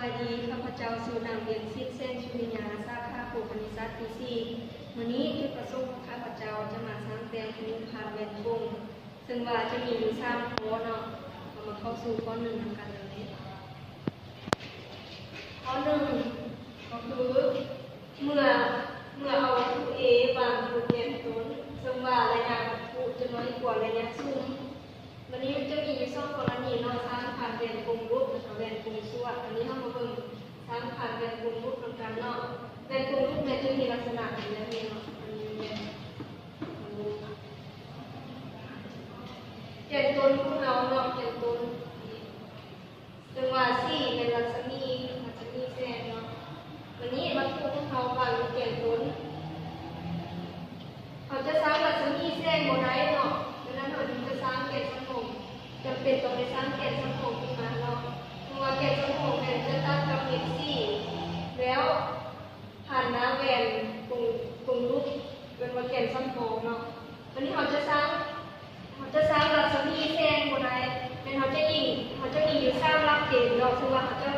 ສະບາຍດີ, ຂ້າພະເຈົ້າຊື່ນາງ ວຽງສິດ ແສງສຸລິຍາ, ສາຂາໂພຄະນິສັດ ປີສີ່. ມື້ນີ້ຈຸດປະສົງຂອງຂ້າພະເຈົ້າຈະມາສ້າງແຕ່ງຮູບພານແວ່ນກົງ, ເຊິ່ງວ່າຈະມີຢູ່ສາມຂໍ້ເນາະ. ເຮົາມາເຂົ້າສູ່ຂໍ້ໜຶ່ງນຳກັນເລີຍ. ຂໍ້ໜຶ່ງກໍຄື ເມື່ອ ເມື່ອເອົາວັດຖຸ A ວາງຢູ່ແກນຕົ້ນ, ເຊິ່ງວ່າໄລຍະວັດຖຸຈະນ້ອຍກວ່າໄລຍະສຸມ. ບັດນີ້ມັນຈະມີຢູ່ສອງກໍລະນີເນາະ, ສ້າງພານແວ່ນກົງລຸບ ແລະ ກະແວ່ນກົງສວດ. ອັນນີ້ເຮົາມາເບິ່ງສ້າງພານແວ່ນກົງລຸບນຳກັນເນາະ. ແວ່ນກົງລຸບແມ່ນຈະມີລັກສະນະເປັນແບບນີ້ເນາະ, ອັນນີ້ແມ່ນ ແກນຕົ້ນຂອງເຮົາເນາະ, ແກນຕົ້ນ. ເຊິ່ງວ່າ C ແມ່ນລັດສະໝີ, ລັດສະໝີແສງເນາະ. ບັດນີ້ວັດຖຸຂອງເຮົາວາງຢູ່ແກນຕົ້ນ, ເຮົາຈະສ້າງລັດສະໝີແສງບໍ່ໄດ້ເນາະ, ດັ່ງນັ້ນເຮົາຈຶ່ງຈະສ້າງແກນສຳຮອງ, ຈຳເປັນຕ້ອງໄດ້ສ້າງແກນສຳຮອງຂຶ້ນມາເນາະ. ເພາະວ່າແກນສຳຮອງແມ່ນຈະຕັດກັບເມັດສີ ແລ້ວ ຜ່ານໜ້າແວ່ນກົງ ກົງລຸບ ເອີ້ນວ່າແກນສຳຮອງເນາະ. ບັດນີ້ເຮົາຈະສ້າງ ເຮົາຈະສ້າງລັດສະໝີແສງບໍ່ໄດ້, ແມ່ນເຮົາຈະອີງ ເຮົາຈະມີຢູ່ສາມຫຼັກເກນເນາະ, ເຊິ່ງວ່າເຮົາຈະ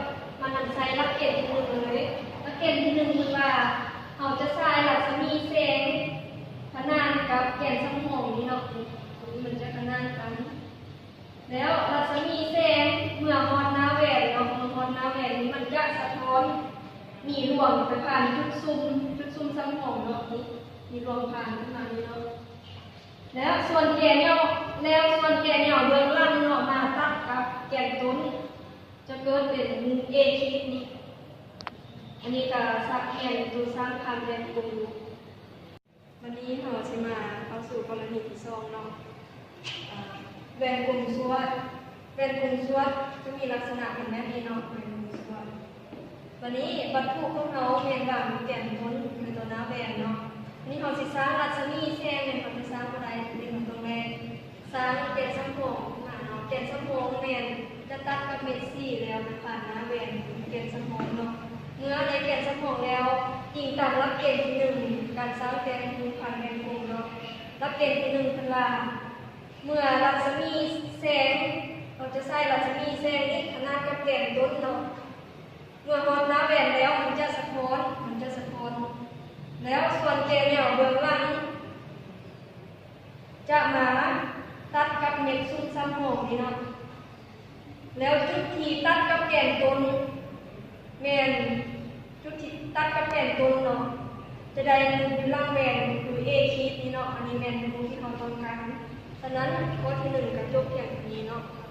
ມານຳໃຊ້ຫຼັກເກນທີໜຶ່ງເລີຍ. ຫຼັກເກນທີໜຶ່ງເພິ່ນວ່າ ເຮົາຈະສາຍລັດສະໝີແສງຂະໜານກັບແກນສຳຮອງນີ້ເນາະ, ຕົງນີ້ມັນຈະຂະໜານກັນ. ແລ້ວລັດສະໝີແສງເມື່ອຮອດໜ້າແວ່ນເນາະ, ເມື່ອຮອດໜ້າແວ່ນນີ້ມັນຈະສະທ້ອນ ມີລວງໄປຜ່ານຈຸດຊຸມ ຈຸດຊຸມສຳຮອງເນາະ, ນີ້ມີລວງຜ່ານຂຶ້ນມານີ້ເນາະ. ແລ້ວສ່ວນແກ່ຫຍໍ້ ແລ້ວສ່ວນແກ່ຫຍໍ້ເບື້ອງຫຼັງເນາະ ມາຕັດກັບແກນຕົ້ນ ຈະເກີດເປັນວງເອຂີດນີ້. ອັນນີ້ກະສັບແມ່ນໂຕສ້າງຜ່ານແວ່ນກົງ. ວັນນີ້ເຮົາຊິມາເຂົ້າສູ່ກໍລະນີທີສອງເນາະ, ອາ ແວ່ນກົງສວດ. ແວ່ນກົງສວດຈະມີລັກສະນະເປັນແບບນີ້ເນາະ, ແວ່ນກົງສວດ. ບັດນີ້ວັດຖຸຂອງເຮົາແມ່ນວາງຢູ່ແກນຕົ້ນ ຫຼື ຕໍ່ໜ້າແວ່ນເນາະ. ນີ້ເຮົາຊິສ້າງລັດສະໝີແສງ ແມ່ນເຮົາຈະສ້າງບໍ່ໄດ້, ຕົງນີ້ເຮົາຕ້ອງໄດ້ ສ້າງແກນສຳຮອງຂຶ້ນມາເນາະ. ແກນສຳຮອງແມ່ນຈະຕັດກັບເມັດສີແລ້ວໄປຜ່ານໜ້າແວ່ນ ແກນສຳຮອງເນາະ. ເມື່ອໄດ້ແກນສຳຮອງແລ້ວ, ອີງຕາມຫຼັກເກນທີໜຶ່ງ ການສ້າງແຕ່ງຮູບພານແວ່ນກົງເນາະ, ຫຼັກເກນທີໜຶ່ງເພິ່ນວ່າ ເມື່ອລັດສະໝີແສງ ເຮົາຈະໃຊ້ລັດສະໝີແສງນີ້ຂະໜານກັບແກນຕົ້ນເນາະ. ເມື່ອຮອດໜ້າແວ່ນແລ້ວ ມັນຈະສະທ້ອນ ມັນຈະສະທ້ອນ. ແລ້ວສ່ວນແກ່ຫຍໍ້ເບື້ອງຫຼັງ ຈະມາຕັດກັບເມັດຊຸມສຳຮອງນີ້ເນາະ. ແລ້ວຈຸດທີ່ຕັດກັບແກນຕົ້ນ ແມ່ນຈຸດທີ່ຕັດກັບແກນຕົ້ນເນາະ ຈະໄດ້ຮູບຢູ່ຫຼັງແວ່ນ ຄືເອຂີດນີ້ເນາະ. ອັນນີ້ແມ່ນຮູບທີ່ເຮົາຕ້ອງການ. ສະນັ້ນ ຂໍ້ທີໜຶ່ງກໍຈົບພຽງເທົ່ານີ້ເນາະ.